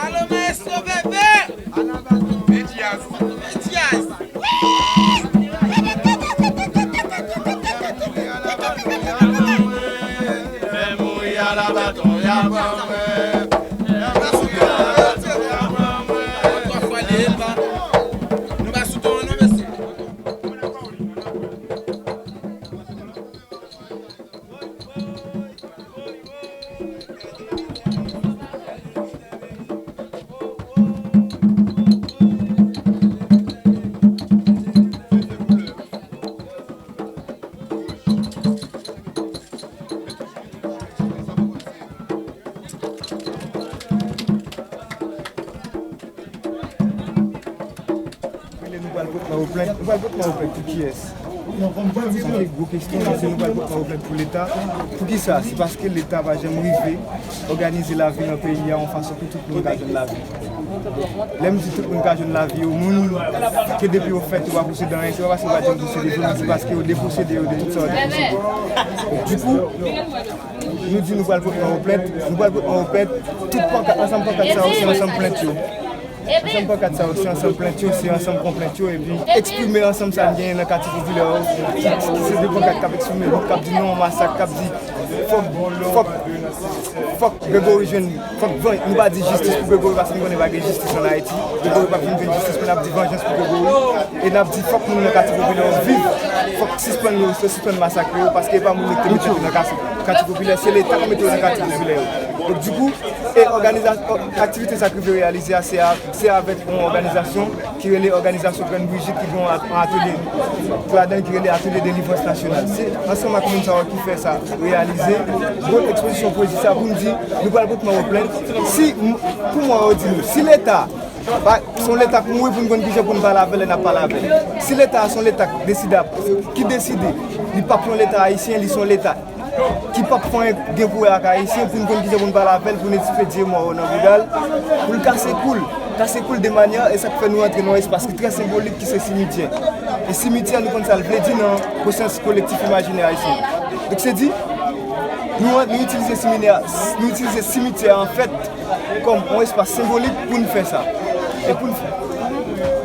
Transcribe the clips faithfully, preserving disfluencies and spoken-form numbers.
Alo, maestro Pepe! Mediaz. Mediaz. Nou pral pot Mawo plent. Nou pral pot Mawo plent pou kiyès? Sa se gwo kesyon, men se nou pral pot Mawo plent pou Leta. Poukisa? Se paske Leta pa janm rive òganize lavi nan peyi a yon fason pou tout moun ka jwenn lavi. Lè m di tout moun ka jwenn lavi yo, moun ke depi yo fèt, yo pa posede anyen, se pa paske yo pa janm posede vre, men se paske yo deposede yo de tout sa yo te posede. Dikou, nou di nou pral pot Mawo plent, nou pral pot Mawo plent, tout pankat, ansanm pankat sa yo, se ansanm plent yo. Ansanm pankat sa yo, se ansanm plent yo, se ansanm konplent yo, epi eksprime ansanm sa n genyen nan katye popilè yo, ki, ki se de pankat k ap eksprime, k ap di non masak, k ap di fòk, fòk, fòk Gregory jwenn, fòk van-, nou pa di jistis pou Gregory, paske nou konnen pa gen jistis ann Ayiti. Gregory p ap vin jwenn jistis, men n ap di vanjans pou Gregory, e n ap di fòk moun nan katye popilè yo viv, fòk sispann yo, sispann masakre yo, paske e pa moun yo ki te mete yo nan katye, katye popilè, se Leta ki mete yo nan katye popilè yo. Donk, dikou, e òganiza-, ò-, aktivite sa k rive reyalize a, se a, se avèk yon òganizasyon ki rele Òganizasyon Grenn Brijit, ki gen yon at-, yon atelye, ki ladan l, ki rele Atelye Delivrans Nasyonal. Se ansanm ak moun sa yo ki fè sa reyalize. Gwo ekspozisyon pwezi sa pou n di, nou pral pot Mawo plent. Si, m-, pou mwen, yo di nou, si Leta, pa, se yon Leta k mouri pou n konn kijan pou n pale avè l, lè n ap pale avè l. Si Leta a se yon Leta k deside, ki deside, li p ap yon Leta ayisyen, li se yon Leta ki p ap fè anyen gen pou wè ak Ayisyen, pou n konn kijan pou n pale avè l, pou n ekspedye mò yo nan bouda l, pou l kase kou l, kase kou l de manyè, e sa k fè nou antre nan yon espas ki trè senbolik, ki se simityè. E simityè, nou konn sa l vle di nan konsyans kolektif imajinè ayisyen. Donk, se di, nou, nou itilize siminè, nou itilize simityè an fèt kòm yon espas senbolik pou n fè sa. E pou n fè.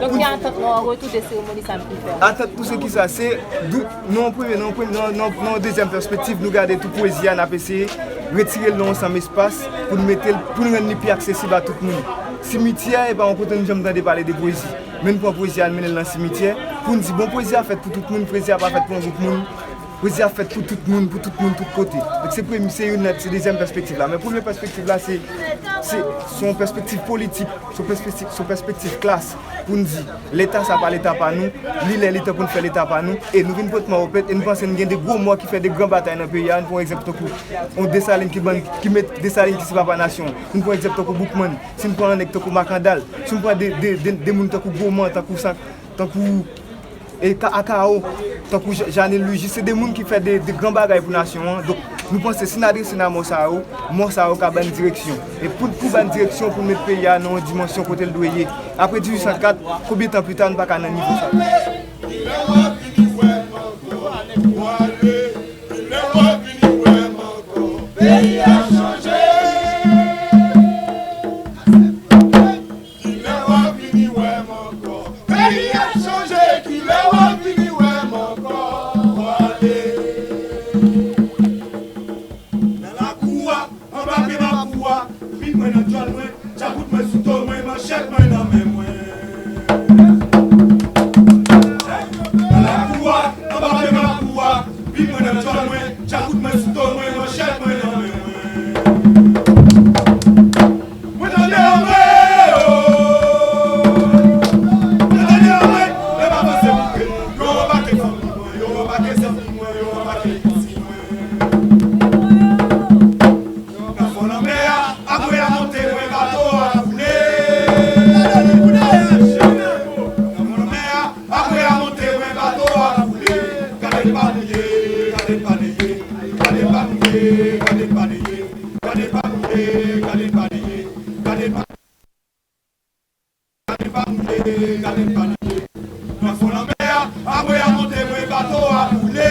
Donk, ki atant nou an retou de seremoni sa n fin fè a? Atant nou se kisa? Se dou-, Nan yon premye, nan yon premye, nan, nan, nan yon dezyèm pèspektiv, nou gade tou pwezi a, n ap eseye retire l nan yon ansanm espas pou n mete l, pou n rann li pi aksesib a tout moun. Simityè, e pa yon kote nou janm tande pale de pwezi. Men n pran pwezi a, n mennen l nan simityè, pou n di, bon, pwezi a fèt pou tout moun, pwezi a pa fèt pou yon gwoup moun. Pwezi ap fèt pou tout moun, pou tout moun, tout kote. Donk se premye, se youn nan, se dezyèm pèspektiv la. Men premye pèspektiv la, se, se, se yon pèspektiv politik, se yon pèspektiv, se yon pèspektiv klas pou n di, Leta sa pa Leta pa nou, li lè li tan pou n fè Leta pa nou, e nou vin pote mò yo pèt, e nou panse n gen de gwo mò ki fè de gran batay nan peyi a, n pran yon egzanp tankou yon Desalin ki bann, ki met Desalin ki se papa nasyon, n pran yon egzanp tankou Boukman, si n pran yon nèg tankou Makandal, si n pran de, de, de, de moun tankou Goman, tankou San, tankou e Ka-, Akao, tankou Ja-, Janil Luigi, se de moun ki fè de, de gran bagay pou nasyon an. Donk, nou panse si n adrese n a mò sa yo, mò sa yo ka ban n direksyon. E pou, pou ban n direksyon, pou n met peyi a nan yon dimansyon kote l dwe ye. Apre dizuit san kat, konbyen tan pita, nou pa ka nan nivo sa. Kilè w ap vini wè m ankò? Kilè w ap vini wè m ankò? Peyi a chanje. Kilè w ap vini wè m ankò? Peyi a chanje, kilè w ap vini wè m ankò? Ale. Nan lakou a, anba pye mapou a, pit mwen nan djòl mwen, djakout mwen sou do mwen, manchèt mwen nan men mwen. Nan lakou a, anba pye mapou a, pit mwen nan djòl mwen, djakout mwen sou do mwen, manchèt mwen nan men mwen. Mwen tande anmwe, oh. Mwen tande anmwe, lè m avanse moute. Yo anbake fanmi mwen, yo anbake zanmi mwen, yo anbake piti mwen. Nan fon lanmè a, apre a monte mwen, bato a koule. Nan fon lanmè a, apre a monte mwen, bato a koule. Gade m pa mouye, gade m pa neye. Gade m pa mouye, gade m pa neye. Gade m pa mouye, gade m pa neye. Gade m pa, gade m pa mouye, gade m pa neye. Nan fon lanmè a, apre a monte mwen, bato a koule.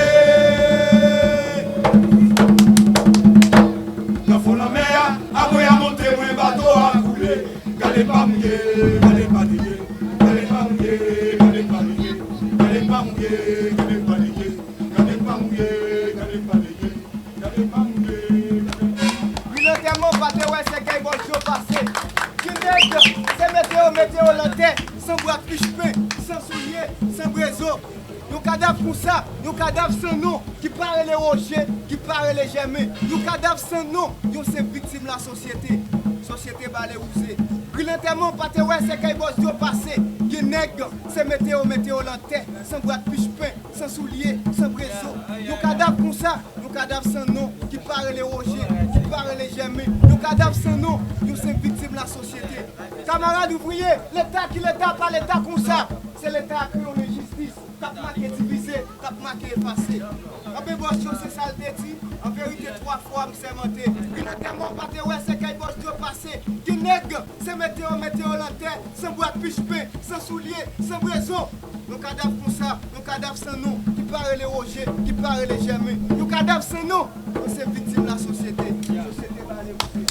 Nan fon lanmè a, apre a monte mwen, bato a koule. Gade m pa mouye, gade m pa neye. Gade m pa mouye, gade m pa neye. Gade m pa mouye, gade m pa neye. Gade m pa mouye, gade m pa neye. Gade m pa mouye, gade m pa neye. Ri lantèman, pa te wè sèkèy bòs yo pase. Ki nèg, se mete yo, mete yo lantè, san bwat pich pen, san soulye, san brezo. Yon kadav konsa, yon kadav san non, ki pa rele Woje, ki pa rele Jèmen. Yon kadav san non, yon senp viktim lasosyete. Sosyete bale wouze. Ri lantèman, pa te wè sèkèy bòs yo pase. Gen nèg, se mete yo, mete yo lantè, san bwat pich pen, san soulye, san brezo. Yon kadav konsa, yon kadav san non, ki pa rele Woje, ki pa rele Jèmen. Yon kadav san non, yon senp viktim lasosyete. Kamarad ouvriye, Leta ki Leta pa Leta konsa. Se Leta a kreyone jistis, k ap make divize, k ap make efase. Anben bòs yo se sa l te di, an verite twa fwa m sèmante. Ri lantèman pa te wè sèkèy bòs yo pase. Gen nèg, se mete yo, mete yo lantè, san bwat pich pen, san soulye, san brezo. Yon kadav konsa, yon kadav san non, ki pa rele Woje, ki pa rele Jèmen. Yon kadav san non, yon senp viktim lasosyete. Sosyete bale wouze.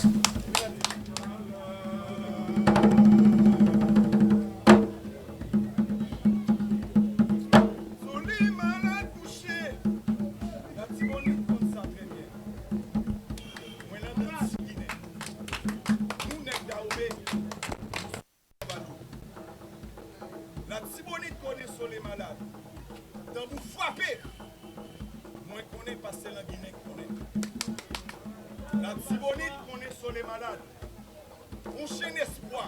Sole malad kouche. Latibonit konn sa trè byen. Mwen nan Nòd Ginen. Nou nèg Dawome. Latibonit konnen Sole malad. Tanbou frape. Mwen konnen pastè Langinen konnen. Latibonit konnen Sole malad. Yon chenn espwa,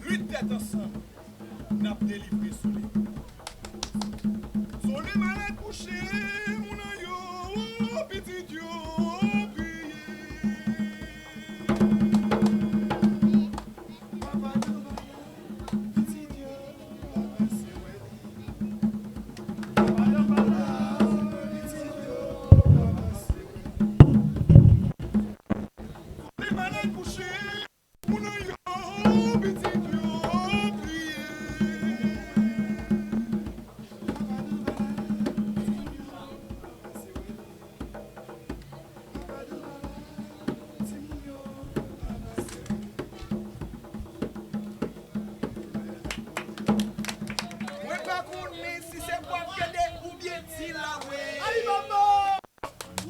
lit tèt ansanm, n ap delivre Sole. Sole malad kouche, moun an yo, pitit yo, kriye. Papa Dovaya, pitit yo, papa se wè li. Papa Dovaya, pitit yo, papa se wè li. Sole malad kouche, moun an yo, pitit yo, kriye. Mwen pa konnen si se bwa m kede oubyen ti lawe.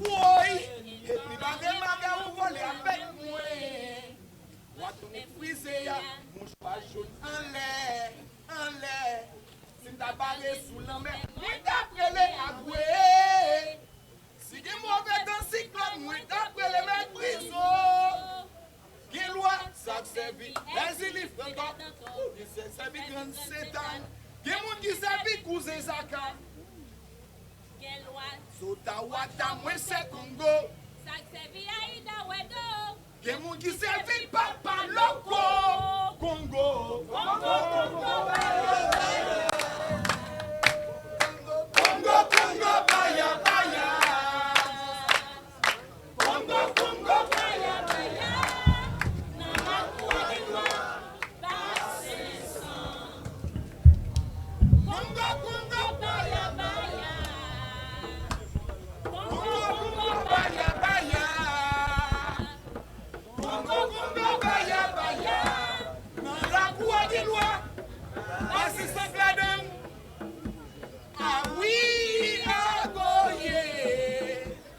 Woy! Epi bagay m avè w vole avèk mwen. W a tounen frize a, mouchwa jòn anlè, anlè. Si m ta bare sou lanmè, mwen t ap rele Agwe. sèvi Èzili Frantò, oubyen se sèvi Grann Sentàn. Gen moun ki sèvi Kouzen Zaka. Gen lwa Sota Wata, mwen se Kongo. Sa k sèvi Ayida Wèdo. Gen moun ki sèvi Papa Loko. Kongo, Kongo, Kongo, baya, baya. Kongo, Kongo, baya, baya. Kongo, Kongo, baya, baya. Nan lakou a gen lwa. Kongo, Kongo, baya, baya. Kongo, Kongo, baya, baya. Kongo, Kongo, baya, baya. Nan lakou a gen lwa. Pase sank ladan. A wi, a goye.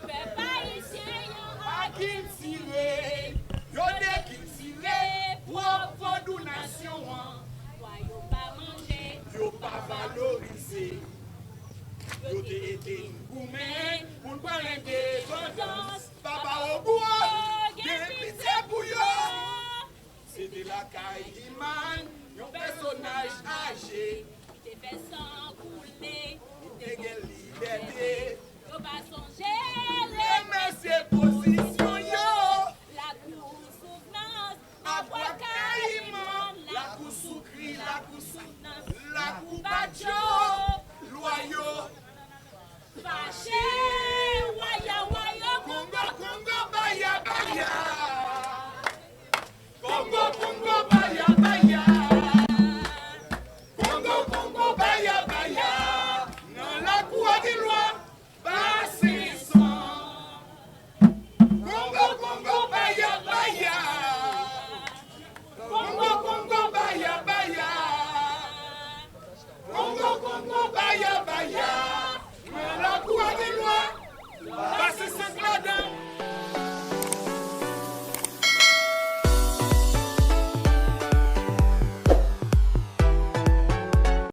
Pèp ayisyen yo akiltire, yo dekiltire pwòp vodou nasyon an. Pwa yo pa manje, yo pa valorize. Yo te ede n goumen pou n pran lendepandans. Papa Ogou gen pitye pou yo. Se te lakay Iman, yon pèsonaj aje.